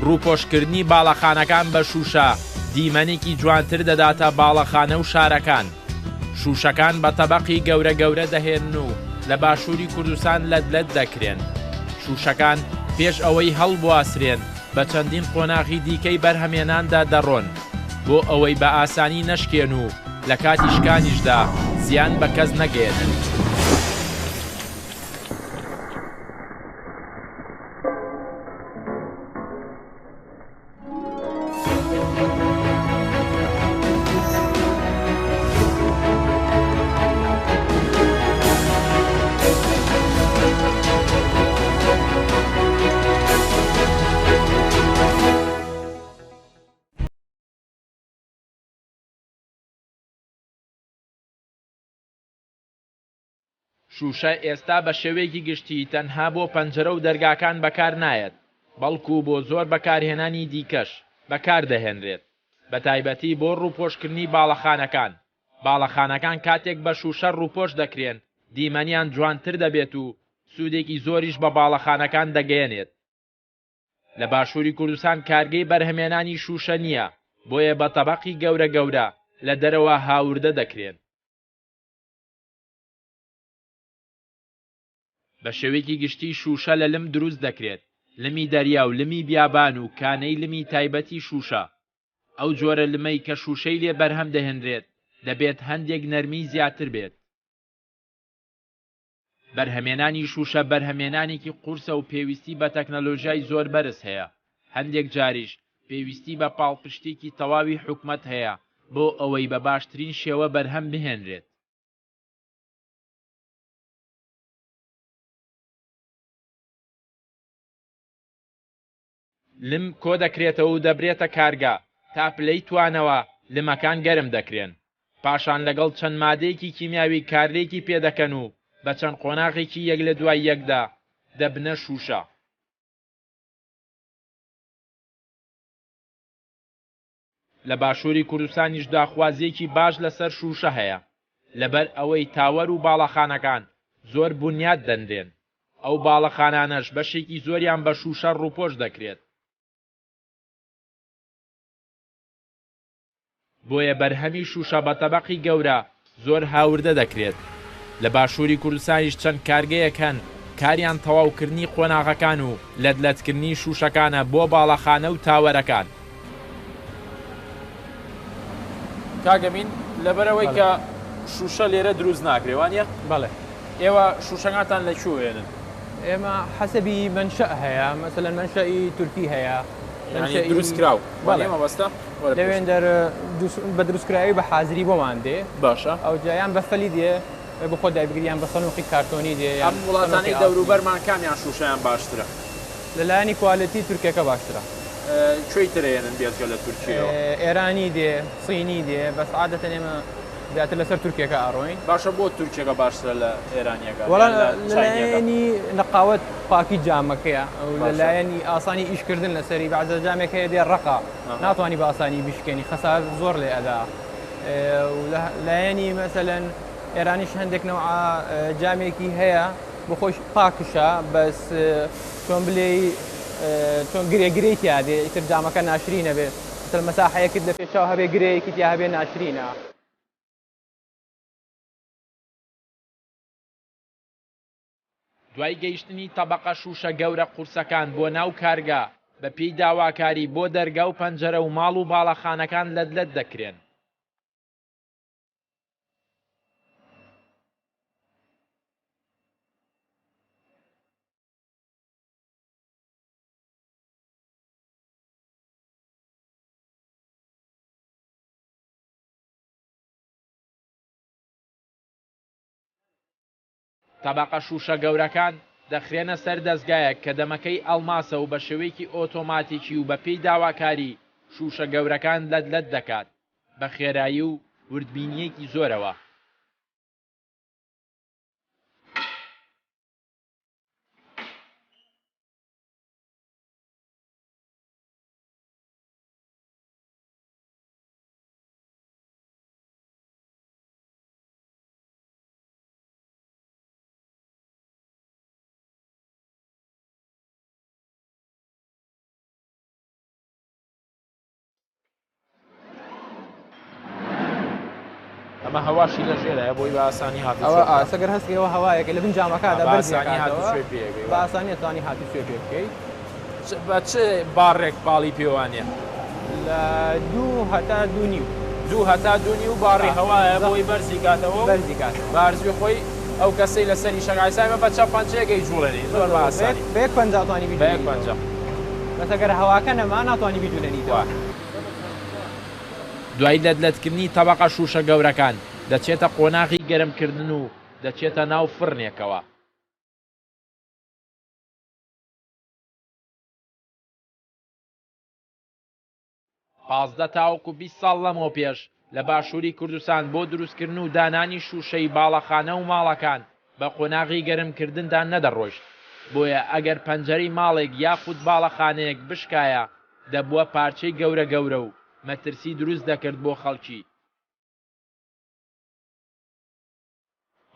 ڕووپۆشکردنی باڵەخانەکان بە شووشە دیمەنێکی جوانتر دەداتە باڵەخانە و شارەکان. شووشەکان بە تەبەقی گەورە گەورە دەهێنن و لە باشووری کوردستان لەت لەت دەکرێن. شووشەکان پێش ئەوەی هەڵبواسرێن بە چەندین قۆناغی دیکەی بەرهەمێناندا دەڕۆن بۆ ئەوەی بە ئاسانی نەشکێن و لە کاتی شکانیشدا زیان بە کەس نەگەیەنن. شووشە ئێستا بە شێوەیەکی گشتی تەنها بۆ پەنجەرە و دەرگاکان بەکار نایەت، بەڵکو بۆ زۆر بەکارهێنانی دیکەش بەکار دەهێنرێت، بەتایبەتی بۆ ڕووپۆشکردنی باڵەخانەکان، باڵەخانەکان کاتێک بە شووشە ڕووپۆش دەکرێن دیمەنیان جوانتر دەبێت و سوودێکی زۆریش بە باڵەخانەکان دەگەیەنێت. لە باشووری کوردستان کارگەی بەرهەمێنانی شووشە نییە، بۆیە بە تەبەقی گەورە گەورە لە دەرەوە هاوردە دەکرێن. بە شێوەیەکی گشتی شووشە لە لم دروست دەکرێت، لمی دەریا و لمی بیابان و کانەی لمی تایبەتی شووشە. ئەو جۆرە لمەی کە شووشەی لێ بەرهەم دەهێنرێت دەبێت هەندێک نەرمیی زیاتر بێت. بەرهەمێنانی شووشە بەرهەمێنانێکی قورسە و پێویستی بە تەکنەلۆژیای زۆر بەرز هەیە، هەندێک جاریش پێویستی بە پاڵپشتیکی تەواوی حکومەت هەیە بۆ ئەوەی بە باشترین شێوە بەرهەم بهێنرێت. لم کۆدەکرێتەوە و دەبرێتە کارگە تا پلەی توانەوە لمەکان گەرم دەکرێن، پاشان لەگەڵ چەند مادەیەکی کیمیاوی کارلێکی پێدەکەن و بە چەند قۆناغێکی یەک لە دوای یەکدا دەبنە شووشە. لە باشووری کوردستانیش داخوازییەکی باش لەسەر شووشە هەیە، لەبەر ئەوەی تاوەر و باڵەخانەکان زۆر بونیاد دەنرێن، ئەو باڵەخانانەش بەشێکی زۆریان بە شووشە ڕووپۆش دەکرێت. بۆیە بەرهەمی شووشە بە تەبەقی گەورە زۆر هاوردە دەکرێت. لە باشووری کوردستانیش چەند کارگەیەک هەن کاریان تەواوکردنی قۆناغەکان و لەت لەتکردنی شووشەکانە بۆ باڵەخانە و تاوەرەکان. کاک ئەمین لەبەرئەوەی کە شووشە لێرە دروست ناکرێ وانیە؟ بەڵێ. ئێوە شووشەکانتان لە کوێ ئێنن؟ ئێمە حەسەبی مەنشەئ هەیە، مەسەلەن مەنشەئی تورکی هەیە، یانی دروست کراو بەڵێ مەبەستە؟ لەوێندەر بە دروستکراوی بە حازری بۆمان دێ. باشە. ئەوجا یان بە فەلی دێ بە خۆت دایبگری یان بە سەنوقی کارتۆنی دێ یان ئەم وڵاتانەی دەوروبەرمان کامیان شووشەیان باشترە؟ لە لایەنی quality تورکیەکە باشترە. کوێی تر ئەیەنن بێجگە لە تورکیەوە؟ ئێرانی دێ، صینی دێ، بەس عادەتەن ئێمە زیاتر لەسەر تورکیەکە ئەڕۆین. باشە بۆ تورکیەکە باشترە لە ئێرانیەکە وەڵا یان لە چاینیەکە؟ لەلایەنی نەقاوەت پاکی جامەکەیە و لەلایەنی ئاسانی ئیشکردن لەسەری بەعزە جامێک هەیە دێ ڕەقە ناتوانی بە ئاسانی بیشکێنی خەسار زۆر لێ ئەدا و لە لایەنی مەسەلەن ئێرانیش هەندێک نەوعە جامێکی هەیە بۆ خۆش پاکشە بەس چۆن بلێی چۆن گرێ گرێی تیا دێ ئیتر جامەکە ناشرینە بێ مەسەلەن مەساحەیەکت لە پێش چاو هەبێ گرێیەکی تیا هەبێ ناشرینە. دوای گەیشتنی تەبەقە شووشە گەورە قورسەکان بۆ ناو کارگە، بە پێی داواکاری بۆ دەرگا و پەنجەرە و ماڵ و باڵەخانەکان لەت لەت دەکرێن. تەبەقە شووشە گەورەکان دەخرێنە سەر دەزگایەک کە دەمەکەی ئەڵماسە و بە شێوەیەکی ئۆتۆماتیکی و بەپێی داواکاری شووشە گەورەکان لەت لەت دەکات بە خێرایی و وردبینییەکی زۆرەوە. ئەمە هەواشی لە ژێرایە بۆی بە ئاسانی هاتوچۆ ئەوە بکا. ئاس ئەگەر هەست کەی ئەوە هەوایەکە لە بن جامەکەدا بە بەرزی ئاسانی ئەکاتەوە هاتوچۆی پێ ئەکەی بە وایە. ئاسانی ئەتوانی هاتوچۆی پێ بکەی. چ بە چ باڕێک پاڵی پێوانیە؟ لە دوو هەتا دوو نیو. دوو هەتا دوو نیو باڕی هەوایە بۆی بەرزی کاتەوە و بەرزی کاتەوە. بە ئارزوی خۆی ئەو کەسەی لەسەری شەکە ئیستا ئێمە بە چەپ پەنجەیەک ئەیجوڵێنین زۆر بە ئاسانی. بە یەک پەنجە ئەتوانی بە یەک بیجوڵێنیتەوە. پەنجە. بەس ئەگەر هەواکە نەما ناتوانی بیجولێنیتەوە. وایە. دوای لەت لەتکردنی تەبەقە شووشە گەورەکان، دەچێتە قۆناغی گەرمکردن و دەچێتە ناو فڕنێکەوە. 15 تاوەکو 20 ساڵ لەمەوپێش لە باشووری کوردستان بۆ دروستکردن و دانانی شووشەی باڵەخانە و ماڵەکان بە قۆناغی گەرمکردندا نەدەڕۆیشت، بۆیە ئەگەر پەنجەرەی ماڵێک یاخود باڵەخانەیەک بشکایە دەبووە پارچەی گەورە گەورە و مەترسی دروست دەکرد بۆ خەڵکی،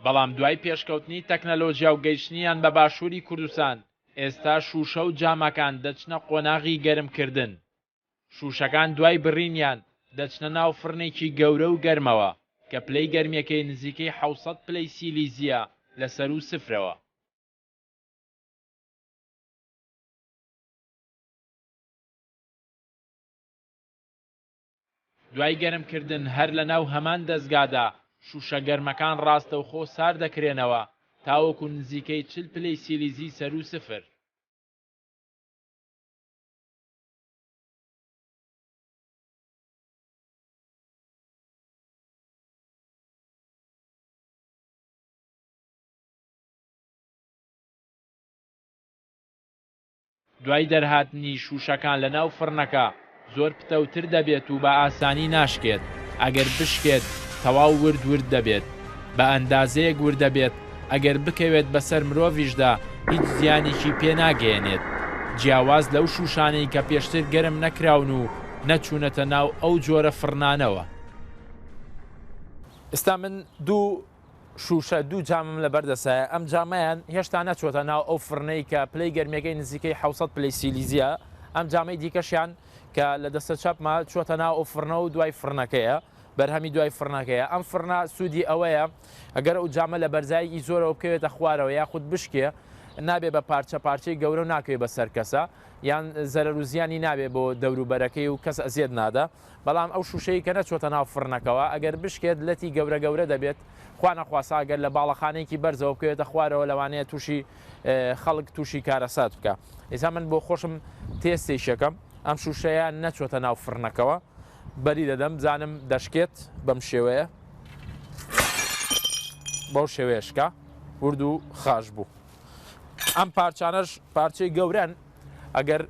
بەڵام دوای پێشکەوتنی تەکنەلۆجیا و گەیشتنیان بە باشووری کوردستان ئێستا شووشە و جامەکان دەچنە قۆناغی گەرمکردن. شووشەکان دوای بڕینیان دەچنە ناو فڕنێکی گەورە و گەرمەوە کە پلەی گەرمییەکەی نزیکەی 700 پلەی سیلیزییە لە سەروو سفرەوە. دوای گەرمکردن هەر لەناو هەمان دەزگادا شووشە گەرمەکان ڕاستەوخۆ سارد دەکرێنەوە تاوەکو نزیکەی 40 پلەی سیلیزی سەروو سفر. دوای دەرهاتنی شووشەکان لە ناو فڕنەکە زۆر پتەوتر دەبێت و بە ئاسانی ناشکێت، ئەگەر بشکێت تەواو ورد ورد دەبێت، بە ئەندازەیەک ورد دەبێت ئەگەر بکەوێت بەسەر مرۆڤیشدا هیچ زیانێکی پێ ناگەیەنێت، جیاواز لەو شووشانەی کە پێشتر گەرم نەکراون و نەچوونەتە ناو ئەو جۆرە فڕنانەوە. ئێستا من دوو شووشە دوو جامم لەبەر دەسایە، ئەم جامەیان هێشتا نەچووەتە ناو ئەو فڕنەی کە پلەی گەرمییەکەی نزیکەی 700 پلەی سیلیزییە، ئەم جامەی دیکەشیان کە لە دەستە چەپمە چووەتە ناو ئەو فڕنە و دوای فڕنەکەیە، بەرهەمی دوای فڕنەکەیە. ئەم فڕنە سوودی ئەوەیە ئەگەر ئەو جامە لە بەرزایەکی زۆرەوە بکەوێتە خوارەوە یاخود بشکێ نابێ بە پارچە پارچەی گەورە و ناکەوێ بەسەر کەسا یان زەرەر و زیانی نابێ بۆ دەوروبەرەکەی و کەس ئەزیەت نادا. بەڵام ئەو شوشەی کە نەچۆتە ناو فڕنەکەوە ئەگەر بشکێت لەتی گەورە گەورە دەبێت، خوا نەخواستە ئەگەر لە باڵەخانەیەکی بەرزەوە بکەوێتە خوارەوە لەوانەیە توشی خەڵک توشی کارەسات بکا. ئیستا من بۆ خۆشم تێستێکیەکەم ئەم شوشەیە نەچۆتە ناو فڕنەکەوە بەری دەدەم بزانم دەشکێت بەم شێوەیە بەو شێوەیە شکا ورد و خاش بوو. ئەم پارچانەش پارچەی گەورەن ئەگەر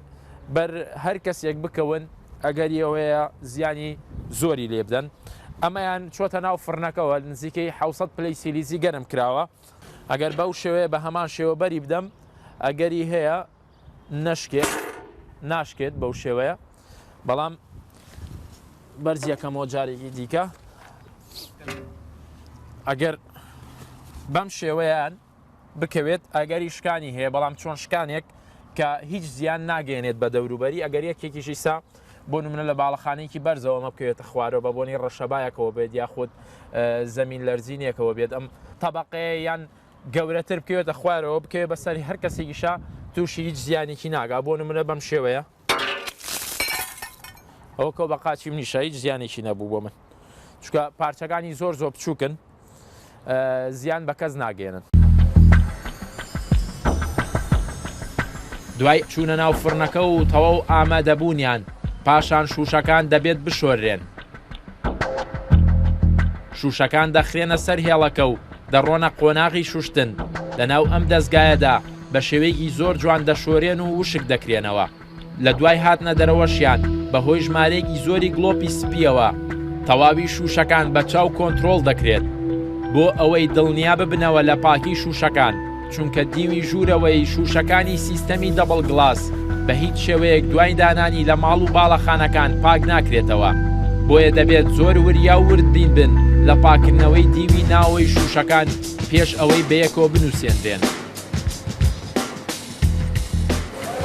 بەر هەر کەسێک بکەون ئەگەری ئەوەیە زیانی زۆری لێ بدەن. ئەمەیان چۆتە ناو فڕنەکەوە نزیکەی 700 پلەی سیلیزی گەرم کراوە. ئەگەر بەو شێوەیە بە هەمان شێوە بەری بدەم ئەگەری هەیە نەشکێت، ناشکێت بەو شێوەیە، بەڵام بەرزیەکەمەوە جارێکی دیکە ئەگەر بەم شێوەیان بکەوێت ئەگەری شکانی هەیە، بەڵام چۆن شکانێک کە هیچ زیان ناگەیەنێت بە دەوروبەری، ئەگەر یەکێکیشی سا بۆ نمونە لە باڵەخانەیەکی بەرزەوە ئەمە بکەوێتە خوارەوە بە بۆنەی ڕەشەبایەکەوە بێت یاخود زەمین لەرزینێکەوە بێت ئەم تەبەقەیە یان گەورەتر بکەوێتە خوارەوە بکەوێت بەسەر هەر کەسێکیشا تووشی هیچ زیانێکی ناگا بۆ نمونە بەم شێوەیە ئەوە کەو بە قاچی منیشە هیچ زیانێکی نەبوو بۆ من چونکە پارچەکانی زۆر زۆر بچووکن زیان بە کەس ناگەێنن. دوای چوونە ناو فڕنەکە و تەواو ئامادەبوونیان، پاشان شووشەکان دەبێت بشۆررێن. شووشەکان دەخرێنە سەر هێڵەکە و دەڕۆنە قۆناغی شوشتن، لەناو ئەم دەزگایەدا بە شێوەیەکی زۆر جوان دەشۆرێن و وشک دەکرێنەوە. لە دوای هاتنە دەرەوەشیان بە هۆی ژمارەیەکی زۆری گڵۆپی سپییەوە تەواوی شووشەکان بە چاو کۆنترۆڵ دەکرێت بۆ ئەوەی دڵنیا ببنەوە لە پاکی شووشەکان، چونکە دیوی ژوورەوەی شووشەکانی سیستەمی double glass بە هیچ شێوەیەک دوای دانانی لە ماڵ و باڵەخانەکان پاک ناکرێتەوە، بۆیە دەبێت زۆر وریا و وردبین بن لە پاککردنەوەی دیوی ناوەوەی شووشەکان پێش ئەوەی بەیەکەوە بنووسێنرێن.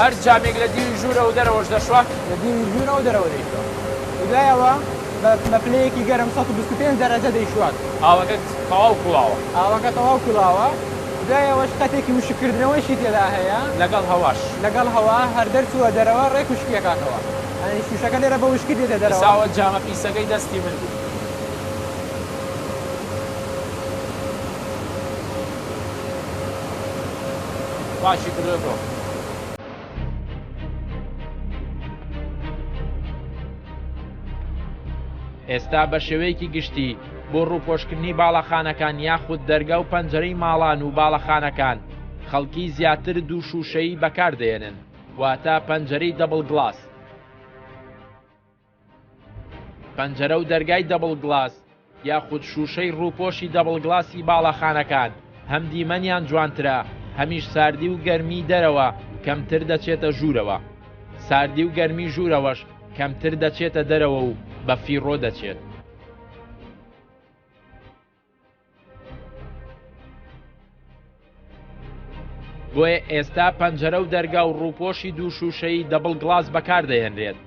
هەر جامێک لە دیوی ژوورەوە و دەرەوەش دەشوا؟ لە دیوی ژوورەوە و دەرەوە دەیشوا. و دوای ئەوە بە پلەیەکی گەرم 125 دەرەجە دەیشوات. ئاوەکە تەواو کوڵاوە. ئاوەکە تەواو کوڵاوە. دوای ئەوەش قەتێکی وشککردنەوەیشی تێدا هەیە. لەگەڵ هەواش. لەگەڵ هەوا هەر دەرچووە دەرەوە ڕێک وشکی ئەکاتەوە. یانی شووشەکە لێرە بە وشکی دێتە دەرەوە. ئێستا ئەوە جامە پیسەکەی دەستی من بوو. پاکی کردۆتەوە. ئێستا بە شێوەیەکی گشتی بۆ ڕووپۆشکردنی باڵەخانەکان یاخود دەرگا و پەنجەرەی ماڵان و باڵەخانەکان خەڵکی زیاتر دوو شووشەیی بەکاردەهێنن واتە پەنجەرەی double glass. پەنجەرە و دەرگای double glass یاخود شووشەی ڕووپۆشی double glass ی باڵەخانەکان هەم دیمەنیان جوانترە هەمیش ساردی و گەرمی دەرەوە کەمتر دەچێتە ژوورەوە ساردی و گەرمی ژوورەوەش کەمتر دەچێتە دەرەوە و بە فیڕۆ دەچێت. بۆیە ئێستا پەنجەرە و دەرگا و ڕووپۆشی دوو شووشەیی double glass بەکاردەهێنرێت.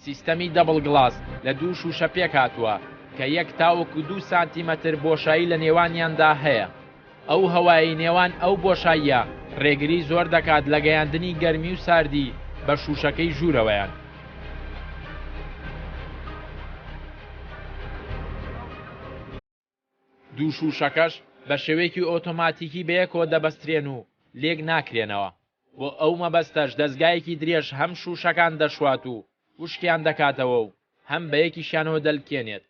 سیستەمی double glass لە دوو شووشە پێکهاتووە کە یەک تاوەکو دوو سانتیمەتر بۆشایی لە نێوانیاندا هەیە. ئەو هەوایەی نێوان ئەو بۆشاییە ڕێگری زۆر دەکات لە گەیاندنی گەرمی و ساردی بە شووشەکەی ژوورەوەیان. دوو شووشەکەش بە شێوەیەکی ئۆتۆماتیکی بەیەکەوە دەبەسترێن و لێک ناکرێنەوە، بۆ ئەو مەبەستەش دەزگایەکی درێژ هەم شووشەکان دەشوات و وشکیان دەکاتەوە و هەم بەیەکیشیانەوە دەلکێنێت.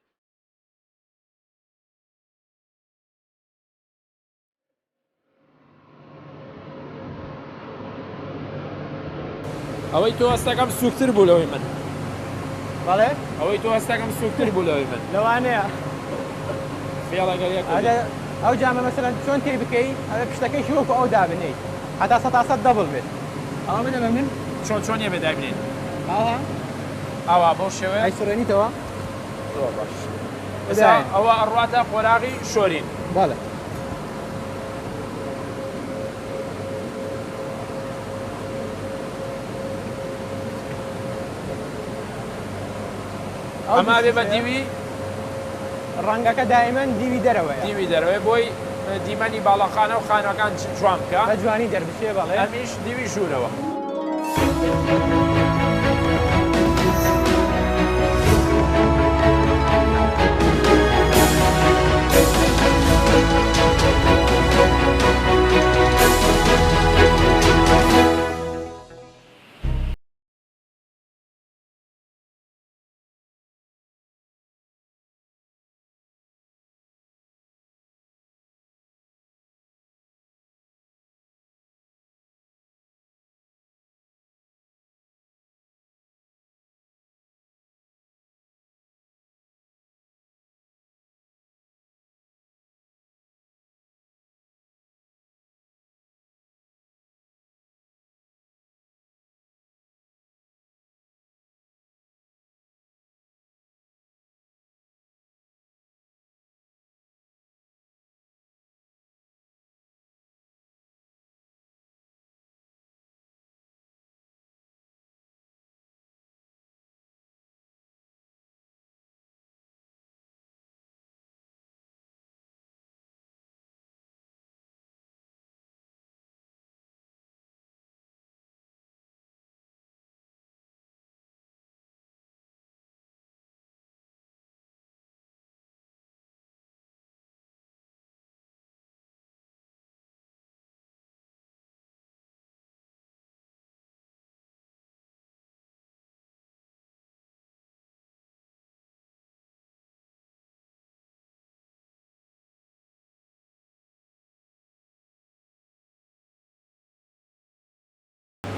ئەوەی تۆ هەستەکەم سوکتر بوو لەوەی من. بەڵێ؟ ئەوەی تۆ هەستەکەم سوکتر بوو لەوەی من. لەوانەیە. فێڵەگەر یەک ئەو جامە مەسەلەن چۆن تێی بکەی ئەوێ پشتەکەیشی وەکو ئەو دابنێی هەتا سەتا سەد double بێت. ئەوە بدە بە من. چۆن چۆنیە بێ دابنێین؟ ئاوا. ئاوا بەو شێوەیە. ئەیسڕێنیتەوە. زۆر باش. ئێستا ئەوە ئەڕواتە قۆناغی شۆرین. بەڵێ. ئەمە بێ بە دیوی ڕەنگەکە دایمەن دیوی دەرەوەیە. دیوی دەرەوەیە بۆی دیمەنی باڵەخانە و خانوەکان جوان بکا. بە جوانی دەربچێ بەڵێ. ئەمیش دیوی ژوورەوە.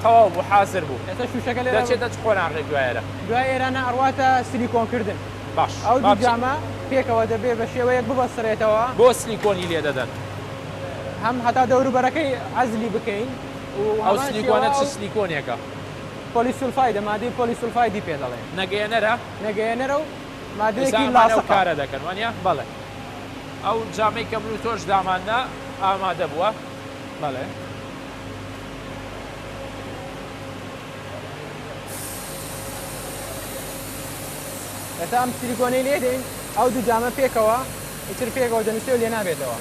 تەواو بوو حازر بوو. ئێستا شوشەکە لێرە دەچێتە چ قۆناغێک دوای ئێرە؟ دوای ئێرانە ئەڕواتە سلیکۆن کردن. باش ئەو دوو جامە پێکەوە دەبێ بە شێوەیەک ببەسترێتەوە. بۆ سلیکۆنی لێ دەدەن؟ هەم هەتا دەوروبەرەکەی عەزلی بکەین و ئەو سلیکۆنە چ سلیکۆنێکە؟ polysulfide ە، مادەی polysulfide ی پێ دەڵێن. نەگەیەنەرە؟ نەگەیەنەرە و مادەیەکی لاسقە. ئەو کارە دەکەن وانیە؟ بەڵێ. ئەو جامەی کە من و تۆش داماننا ئامادە بووە. بەڵێ. ئێستا ئەم سلیکۆنەی لێ دەین ئەو دوو جامە پێکەوە ئیتر پێکەوە دەنووسێ و لێ نابێتەوە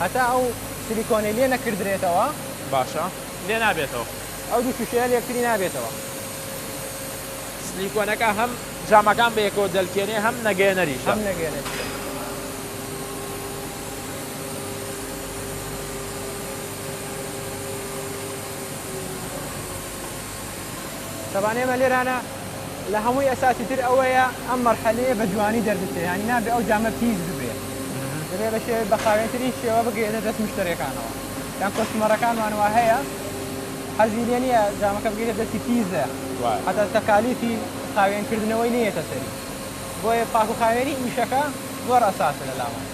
هەتا ئەو سلیکۆنەی لێ نەکردرێتەوە. باشە لێ نابێتەوە. ئەو دوو شوشەیە لێکتری نابێتەوە. سلیکۆنەکە هەم جامەکان بەیەکەوە دەلکێنێ هەم نەگەیەنەریشە. هەم نەگەیەنەریشە. تەبان ئێمە لێرانە لە هەمووی ئەساسی تر ئەوەیە ئەم مەرحەلەیە بە جوانی دەربچێ یانی نابێ ئەو جامە پیس ببێ دەبێ بە شێوەی بە خاوێنترین شێوە بگەیەنە دەست مشتەریەکانەوە یان customer ەکانمان وا هەیە حەزی لێ نییە جامەکە بگەیتە دەستی پیسە هەتا تەکالیفی خاوێنکردنەوەی نەیەتە سەری بۆیە پاک و خاوێنی ئیشەکە زۆر ئەساسە لە لامان.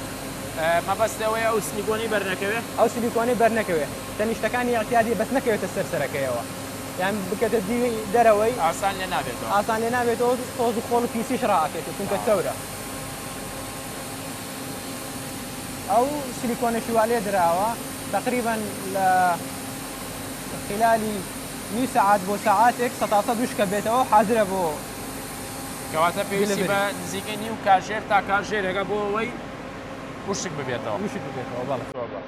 مەبەست ئەوەیە ئەو سلیکۆنەی بەرنەکەوێ؟ ئەو سلیکۆنەی بەرنەکەوێ تەنیشتەکانی ئیعتیادی بەس نەکەوێتە سەر سەرەکەیەوە یان بکەتە دیوی دەرەوەی. ئاسان لێ نابێتەوە. ئاسان لێ نابێتەوە تۆز و خۆڵ و پیسیش ڕائەکێشێت چونکە چەورە. ئەو سلیکۆنەشی وا لێ دراوە تەقریبەن لە خلالی نیو سەعات بۆ سەعاتێک سەتاسەد وشکە بێتەوە حازرە بۆ. کەواتە پێویستی بە نزیکەی نیو کاژێر تا کاژێرێکە بۆ ئەوەی وشک ببێتەوە. وشک ببێتەوە بەڵێ. زۆر باش.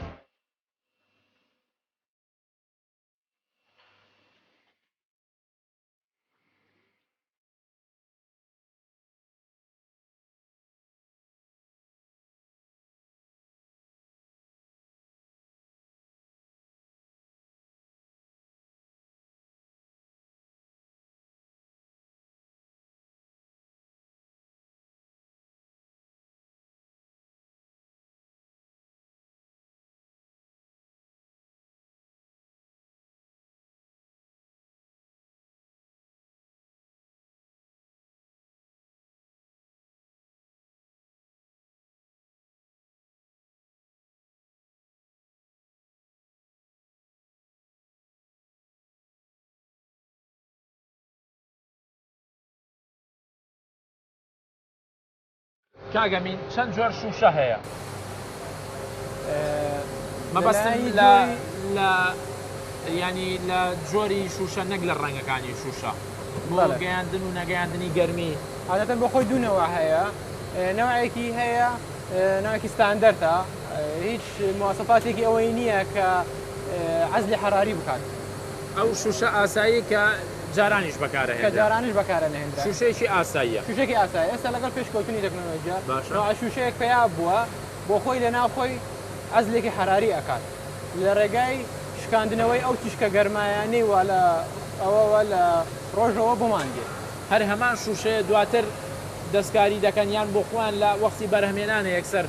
کاک ئەمین چەند جۆر شووشە هەیە؟ مەبەستم لە لە ینی لە جۆری شووشە نەک لە ڕەنگەکانی شووشە بۆ گەیاندن و نەگەیاندنی گەرمی. عادەتەن بۆ خۆی دوو نەوع هەیە نەوعێکی هەیە ناوێکی ستاندەرتە هیچ مواسەفاتێکی ئەوەی نییە کە عەزلی حەراری بکات. ئەو شوشە ئاسایی کە جارانیش بەکارەهێنرا. کە جارانیش بەکارەنەهێنرا. شوشەیەکی ئاساییە. شوشەیەکی ئاساییە. ئێستا لەگەڵ پێشکەوتنی تەکنۆلۆژیا باشە. نەوعە شوشەیەک پەیا بووە بۆ خۆی لەناو خۆی عەزلێکی حەراری ئەکات لە ڕێگای شکاندنەوەی ئەو تیشکە گەرمایانەی وا لە ئەوەوە لە ڕۆژەوە بۆمان دێت. هەر هەمان شوشەیە دواتر دەستکاری دەکەن یان بۆ خۆیان لە وەختی بەرهەمهێنانە یەکسەر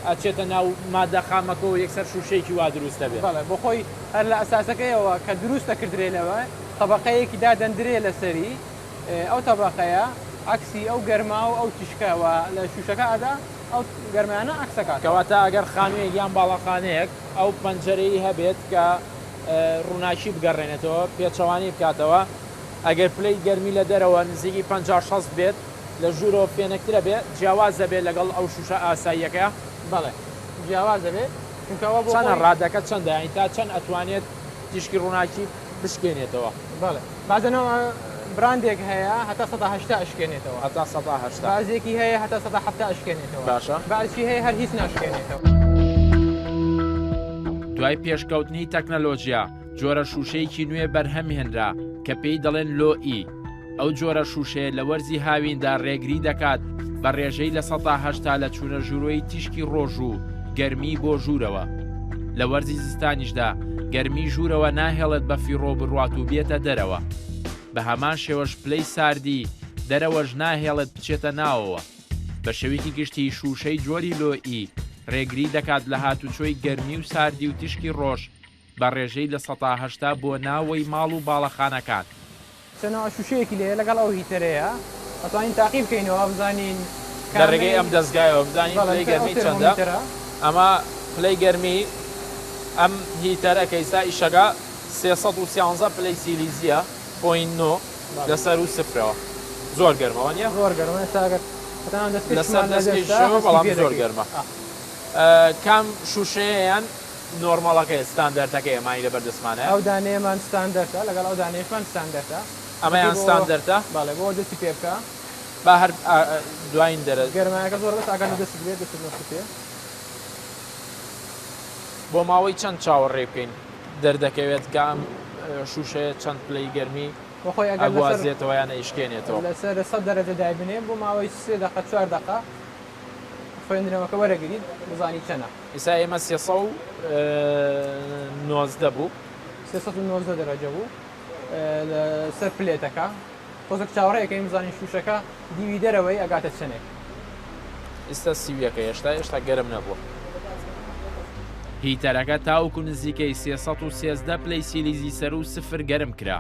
ئەچێتە ناو مادە خامەکەوە یەکسەر شوشەیەکی وا دروست دەبێ؟ بەڵێ بۆ خۆی هەر لە ئەساسەکەیەوە کە دروست دەکردرێ لەوە تەبەقەیەکی دادەندرێ لەسەری ئەو تەبەقەیە عەکسی ئەو گەرما و ئەو تیشکە وا لە شوشەکە ئەدا ئەو گەرمایانە عەکس ئەکاتەوە. کەواتە ئەگەر خانوویەک یان باڵەخانەیەک ئەو پەنجەرەی هەبێت کە ڕووناکی بگەڕێنێتەوە پێچەوانەی بکاتەوە ئەگەر پلەی گەرمی لە دەرەوە نزیکی 50 60 بێت لە ژوورەوە فێنکترە بێ جیاواز دەبێت لەگەڵ ئەو شوشە ئاساییەکە؟ بەڵێ جیاواز دەبێت چونکە ئەوە بۆ چەنە خۆی. ڕادەکە چەندە یانی تا چەند ئەتوانێت تیشکی ڕووناکی بشکێنێتەوە؟ بەڵێ بەعزە نەوع براندێک هەیە هەتا 80% ئەشکێنێتەوە. هەتا 80%. بەعزێکی هەیە هەتا 70% ئەشکێنێتەوە. باشە. بەعزیشی هەیە هەر هیچ ناشکێنێتەوە. دوای پێشکەوتنی تەکنەلۆجیا جۆرە شووشەیەکی نوێ بەرهەم هێنرا کە پێی دەڵێن لۆ ئی. ئەو جۆرە شووشەیە لە وەرزی هاویندا رێگری دەکات بە رێژەی 80% لە چوونە ژوورۆی تیشکی رۆژ و گەرمی بۆ ژوورەوە. لە وەرزی زستانیشدا گەرمی ژوورەوە ناهێڵێت بە فیڕۆ بڕوات و بێتە دەرەوە. بە هەمان شێوەش پلەی ساردی دەرەوەش ناهێڵێت بچێتە ناوەوە. بە شێوەیەکی گشتی شووشەی جۆری لۆ ئی رێگری دەکات لە هاتوچۆی گەرمی و ساردی و تیشکی رۆژ بە ڕێژەی 80% بۆ ناوەی ماڵ و باڵەخانەکان. چەند نەوع شوشەیەکی لێیە لەگەڵ ئەو heater ەیە ئەتوانین تاقی بکەینەوە بزانین لە ڕێگەی ئەم دەزگایەوە بزانین پلەی گەرمی چەندە. ئەمە پلەی گەرمی ئەم heater ە کە ئیستا ئیشەکە 313 پلەی سیلیزیە point نۆ لەسەر و سفرەوە زۆر گەرمە وانیە؟ زۆر گەرمە ئێستا ئەگەر لەسەر دەستکەیشەوە بەڵام زۆر گەرمە. کام شوشەیەیان normal ەکەیە ستاندەرتەکەیە مانی لەبەر دەستمانە. ئەو دانەیەمان ستاندەرتە لەگەڵ ئەو دانەیەشمان ستاندەرتە. ئەمەیان ستاندەرتە؟ بەڵێ بۆ دەستی پێ بکە. با هەر دواین دەرە. گەرمایەکە زۆر بەس ئاگات لە دەستت بێت دەستت نەسوتێ. بۆ ماوەی چەند چاوەڕێ بکەین دەردەکەوێت کە ئەم شووشەیە چەند پلەی گەرمی بۆخۆی ئەگەر لەسەر ئەگوازێتەوە یان ئەیشکێنێتەوە؟ لەسەر سەد دەرەجە دایبنێ بۆ ماوەی سێ دەقە چوار دەقە خوێندنەوەکە وەرەگریت بزانی چەنە. ئیستا ئێمە 319 بوو. 319 دەرەجە بوو لەسەر پلێتەکە. تۆزێک چاوەڕێ ئەکەین بزانین شووشەکە دیوی دەرەوەی ئەگاتە چەنێک. ئیستا سیویەکە هێشتا هێشتا گەرم نەبووە. هیتەرەکە تاوەکو نزیکەی 313 پلەی سیلیزی سەروو سفر گەرم کرا.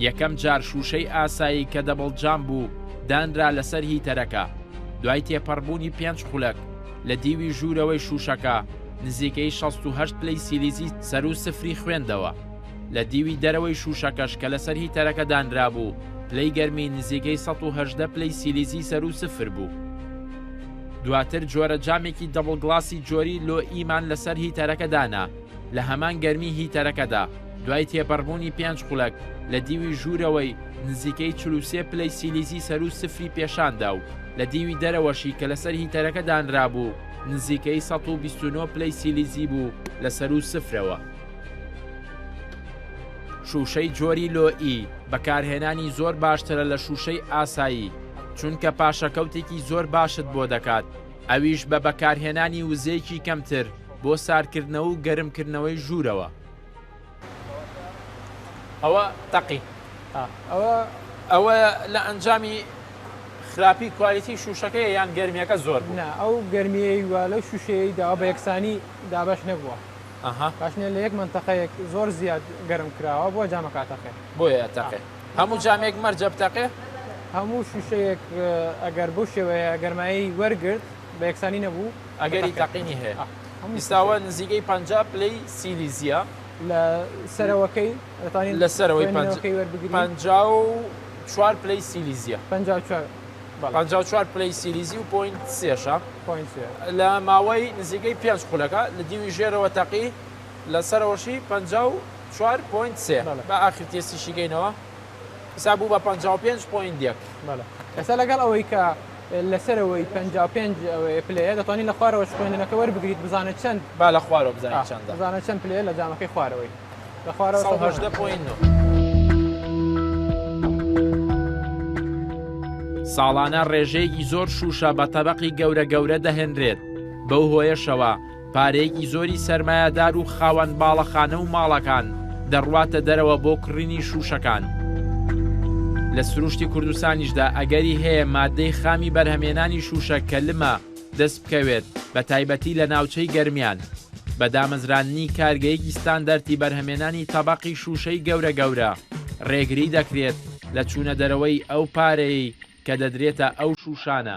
یەکەم جار شووشەی ئاسایی کە double جام بوو دانرا لەسەر هیتەرەکە، دوای تێپەڕبوونی پێنج خولەک لە دیوی ژوورەوەی شووشەکە نزیکەی 68 پلەی سیلیزی سەروو سفری خوێندەوە. لە دیوی دەرەوەی شووشەکەش کە لەسەر هیتەرەکە دانرابوو، پلەی گەرمی نزیکەی 118 پلەی سیلیزی سەروو سفر بوو. دواتر جۆرە جامێکی double glass ی جۆری low E مان لەسەر هیتەرەکە دانا، لە هەمان گەرمی هیتەرەکەدا، دوای تێپەڕبوونی پێنج خولەک، لە دیوی ژوورەوەی نزیکەی 43 پلەی سیلیزی سەروو سفری پێشاندا و لە دیوی دەرەوەشی کە لەسەر هیتەرەکە دانرابوو، نزیکەی 129 پلەی سیلیزی بوو لە سەروو سفرەوە. شووشەی جۆری low E بەکارهێنانی زۆر باشترە لە شووشەی ئاسایی، چونکە پاشەکەوتێکی زۆر باشت بۆ دەکات، ئەویش بە بەکارهێنانی وزەیەکی کەمتر بۆ ساردکردنەوە و گەرمکردنەوەی ژوورەوە. ئەوە تەقی. ئەوە. ئەوە لە ئەنجامی خراپی quality شووشەکەیە یان گەرمییەکە زۆر بوو؟ نا ئەو گەرمییەی وا لەو شووشەیەی داوە بە یەکسانی دابەش نەبووە. ئەها. باش نیە لە یەک مەنتەقەیەک زۆر زیاد گەرم کراوە بۆ جامەکە ئەتەقێ. بۆیە ئەتەقێ. هەموو جامێک مەرجە بتەقێ؟ هەموو شوشەیەک ئەگەر بەو شێوەیە گەرمایی وەرگرت بە یەکسانی نەبوو ئەگەری تەقینی هەیە. ئیستا ئەوە نزیکەی 50 پلەی سیلیزیە. لە سەرەوەکەی دەتوانین لە سەرەوەی خوێندنەوەکەی وەربگرین. 54 پلەی سیلیزیە. 54 بەڵێ. 54 پلەی سیلیزی و point سێشە. point سێ. لە ماوەی نزیکەی پێنج خولەکە لە دیوی ژێرەوە تەقی لە سەرەوەشی 54 point سێ. بەڵێ. با ئاخر تێستیشی کەینەوە. ئیستا بوو بە 55 point یەک. بەڵێ. ئێستا لەگەڵ ئەوەی کە لەسەرەوەی 55 ئەوەیە پلەیە دەتوانین لە خوارەوەش خوێندنەکە وەربگریت بزانە چەند با لە خوارەوە بزانین چەندە. بزانە چەند پلەیە لە جامەکەی خوارەوەی. لە خوارەوە 118 point نۆ. ساڵانە ڕێژەیەکی زۆر شووشە بە تەبەقی گەورە گەورە دەهێنرێت، بەو هۆیەشەوە پارەیەکی زۆری سەرمایەدار و خاوەن باڵەخانە و ماڵەکان دەڕواتە دەرەوە بۆ کڕینی شووشەکان. لە سروشتی کوردستانیشدا ئەگەری هەیە ماددەی خامی بەرهەمێنانی شووشە کە لمە دەست بکەوێت بە تایبەتی لە ناوچەی گەرمیان بە دامەزراندنی کارگەیەکی ستاندەرتی بەرهەمێنانی تەبەقی شووشەی گەورە گەورە ڕێگری دەکرێت لە چوونە دەرەوەی ئەو پارەیەی کە دەدرێتە ئەو شووشانە.